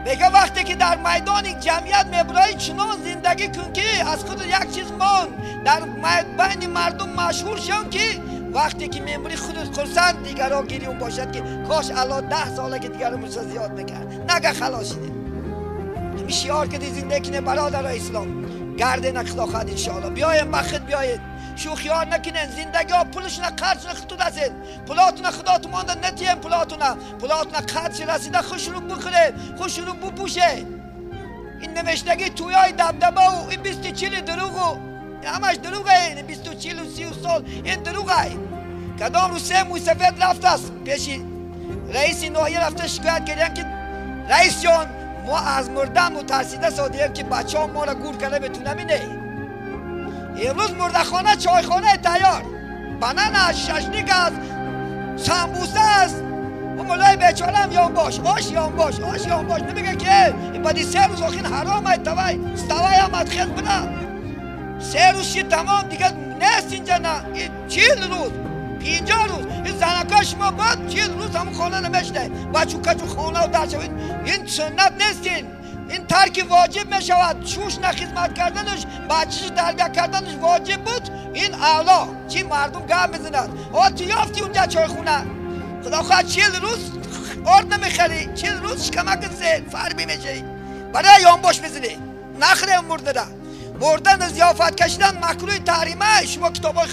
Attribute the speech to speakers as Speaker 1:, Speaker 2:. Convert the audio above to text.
Speaker 1: میگه وقتی که در میدان جمعیت میبرایی چنان زندگی کن که از خود یک چیز مان در بین مردم مشهور شون که وقتی که میمری خودت خرسند دیگران گریون باشد که کاش الله 10 ساله که دیگران زیاد میکرد نگه خلاص شدیم. همین شعار که زندگی کنه برادر اسلام گرده نخدا خواهد انشاءالله. بیایم بخت بیاید شوخی ها نکنین زندگی ها پولشون قرض خود رسید پولاتون خدا تو مانده نتیم پولاتون قرض رسیده خوش رو بخورید خوش رو بپوشه. این نوشتگی تویای دبدبه و این 20-40 دروغ و همش دروغه. این 20-40 و 30 سال این دروغه. کدام رو سه موسفید رفته است پیش رئیس ناحیه رفته شکایت کردن که رئیس جان ما از مردن مترسیده سادیم که بچه ها ما را گور کرده بتونه نه. امروز مردخانه چایخانه تیار بنان است ششنیک است سمبوسه است و ملای بیچاره هم یان باش آش یان باش آش یان باش نمیگه که این بعدی 3 روز آخین حرام ای توای ستوای هم ادخل بده 3 روز شد تمام دیگه نیست اینجا نه. 40 روز 50 روز این زنکا شما باید 40 روز همون خانه نمیشته بچو کچو خانه و در شوید. این سنت نیستین. این ترک واجب می شود. شوش نه خدمت کردنش بچهش تربیت کردنش واجب بود. این اعلا چی مردم گم میزند آ تو یافتی اونجا چای خونه خدا خواهد 40 روز آرد نمیخری 40 روز شکمک سر فربی میشی برای یان باش میزنی نخره مرده را مردن ضیافت کشیدن مکروه تحریمه. شما کتابای